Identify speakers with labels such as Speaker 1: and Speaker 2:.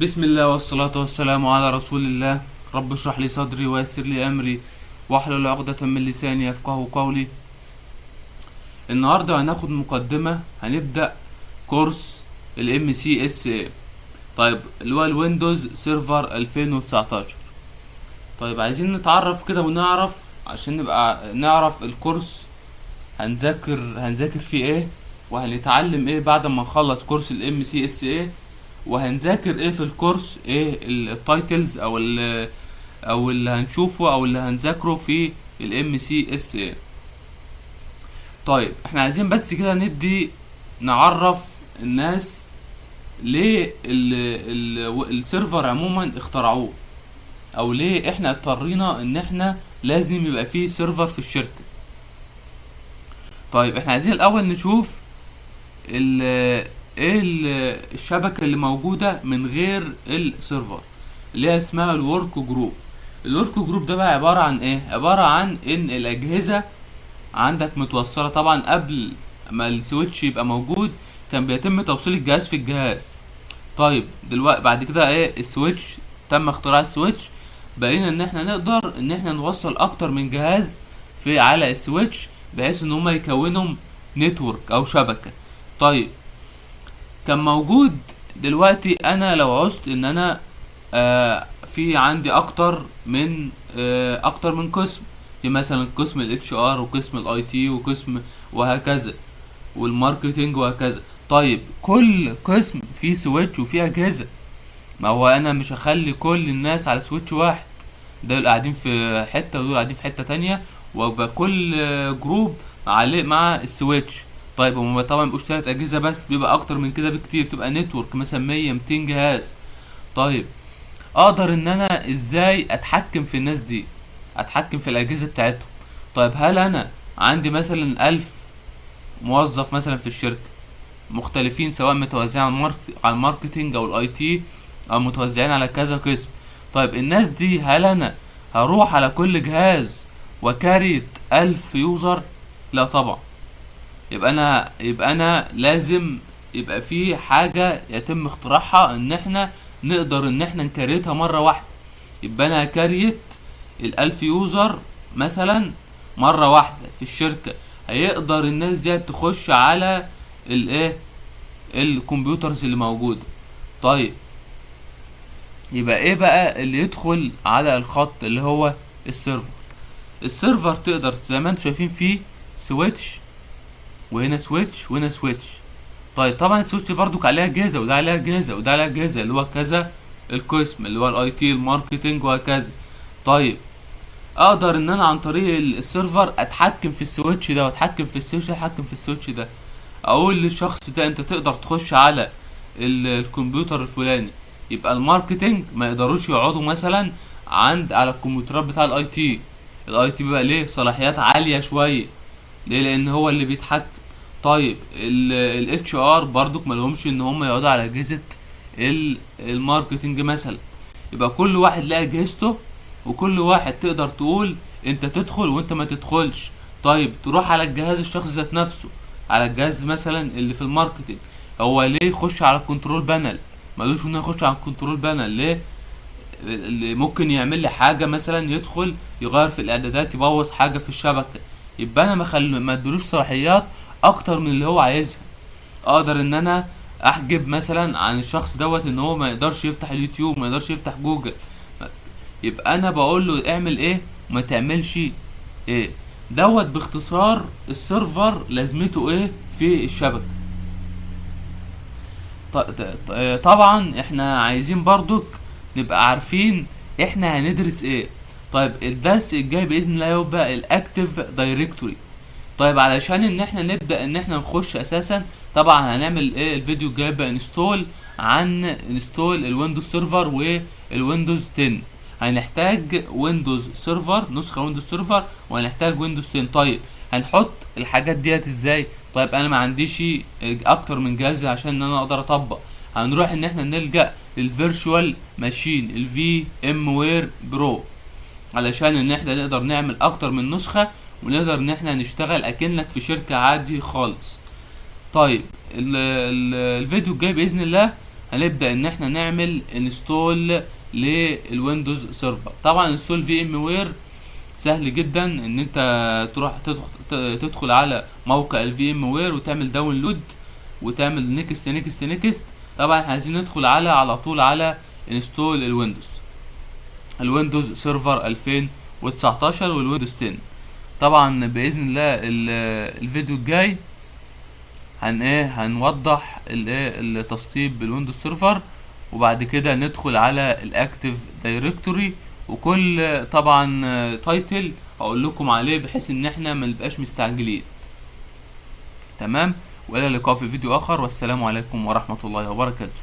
Speaker 1: بسم الله والصلاة والسلام على رسول الله. رب اشرح لي صدري ويسر لي أمري واحلل عقدة من لساني يفقه قولي. النهاردة هناخد مقدمة، هنبدأ كورس ال MCSA. طيب اللي هو ال Windows Server 2019. طيب عايزين نتعرف كده ونعرف عشان نبقى نعرف الكورس هنذاكر فيه ايه، وهنتعلم ايه بعد ما نخلص كورس ال MCSA، وهنذاكر ايه في الكورس، ايه ال titles او اللي هنشوفه او اللي هنذاكره في ال MCSA. طيب احنا عايزين بس كده ندي نعرف الناس ليه ال server عموما اخترعوه، او ليه احنا اضطرينا ان احنا لازم يبقى فيه server في الشركة. طيب احنا عايزين الاول نشوف ال ايه الشبكة اللي موجودة من غير ال server، اللي هي اسمها ال workgroup. ال workgroup ده بقى عبارة عن ايه؟ عبارة عن ان الاجهزة عندك متوصلة. طبعا قبل ما ال switch يبقى موجود كان بيتم توصيل الجهاز في الجهاز. طيب دلوقتي بعد كده ايه؟ ال switch، تم اختراع ال switch، بقينا ان احنا نقدر ان احنا نوصل اكتر من جهاز في على ال switch بحيث ان هما يكونوا network او شبكة. طيب كان موجود دلوقتي انا لو عوزت ان انا في عندي اكتر من قسم، في مثلا قسم ال HR وقسم ال IT وقسم وهكذا وال marketing وهكذا. طيب كل قسم فيه switch وفيه اجهزه، ما هو انا مش هخلي كل الناس على switch واحد، دول قاعدين في حته ودول قاعدين في حته تانية، ويبقى كل group عليه مع ال switch. طيب هم طبعا مبيبقوش تلات اجهزه بس، بيبقى اكتر من كده بكتير، تبقى network مثلا 100 200 جهاز. طيب اقدر ان انا ازاي اتحكم في الناس دي، اتحكم في الاجهزه بتاعتهم؟ طيب هل انا عندي مثلا 1000 موظف مثلا في الشركه مختلفين، سواء متوزعين على ال marketing او ال IT او متوزعين على كذا قسم. طيب الناس دي هل انا هروح على كل جهاز و create 1000 user؟ لا طبعا. يبقى انا لازم يبقى في حاجة يتم اختراعها ان احنا نقدر ان احنا ن create ها مرة واحدة. يبقى انا create ال1000 user مثلا مرة واحدة في الشركة، هيقدر الناس دي تخش على الايه؟ ال computers اللي موجودة. طيب يبقى ايه بقى اللي يدخل على الخط؟ اللي هو ال server. ال server تقدر زي ما انتم شايفين فيه switch وهنا switch وهنا switch. طيب طبعا ال switch برضو عليها اجهزه، وده عليها اجهزه، وده عليها اجهزه، اللي هو كذا القسم اللي هو ال IT، ال marketing وهكذا. طيب اقدر ان انا عن طريق ال server اتحكم في ال switch ده واتحكم في ال switch ده، اتحكم في ال switch ده، اقول للشخص ده انت تقدر تخش على الكمبيوتر الفلاني. يبقى ال marketing ما يقدروش يقعدوا مثلا عند على الكمبيوترات بتاع ال IT. ال IT بيبقى ليه صلاحيات عالية شوية، ليه؟ لان هو اللي بيتحكم. طيب ال HR برضك ما لهمش ان هم يقعدوا على اجهزة ال marketing مثلا. يبقى كل واحد لقى اجهزته، وكل واحد تقدر تقول انت تدخل وانت ما تدخلش. طيب تروح على الجهاز الشخص ذات نفسه، على الجهاز مثلا اللي في ال marketing، هو ليه يخش على ال control panel؟ ملوش انه يخش على ال control panel. ليه؟ اللي ممكن يعمل لي حاجه مثلا يدخل يغير في الاعدادات، يبوظ حاجه في الشبكه. يبقى انا ما ادلوش صلاحيات اكتر من اللي هو عايزها. اقدر ان انا احجب مثلا عن الشخص دوت ان هو ما يقدرش يفتح اليوتيوب، ما يقدرش يفتح جوجل. يبقى انا بقول له اعمل ايه وما تعملش ايه. دوت باختصار ال server لازمته ايه في الشبكة. طبعا احنا عايزين برضك نبقى عارفين احنا هندرس ايه. طيب الدرس الجاي باذن الله يبقى ال Active Directory. طيب علشان ان احنا نبدا ان احنا نخش اساسا، طبعا هنعمل ايه؟ الفيديو الجاي بقى install عن install ال Windows Server وال Windows 10. هنحتاج Windows Server، نسخه Windows Server، وهنحتاج Windows 10. طيب هنحط الحاجات ديت ازاي؟ طيب انا ما عنديش اكتر من جهاز عشان ان انا اقدر اطبق. هنروح ان احنا نلجأ لل virtual machine، ال VMware Pro، علشان ان احنا نقدر نعمل اكتر من نسخة ونقدر ان احنا نشتغل اكنك في شركة عادي خالص. طيب ال ال الفيديو الجاي باذن الله هنبدا ان احنا نعمل install لل Windows Server. طبعا install VMware سهل جدا، ان انت تروح تدخل على موقع ال VMware وتعمل download وتعمل next next next. طبعا احنا عايزين ندخل على طول على install ال Windows Server 2019 وال Windows 10. طبعا باذن الله الفيديو الجاي هن ايه هنوضح الايه التسطيب بال Windows Server، وبعد كده ندخل على ال Active Directory، وكل طبعا title هقول لكم عليه بحيث ان احنا ما نبقاش مستعجلين. تمام، والى اللقاء في فيديو اخر، والسلام عليكم ورحمة الله وبركاته.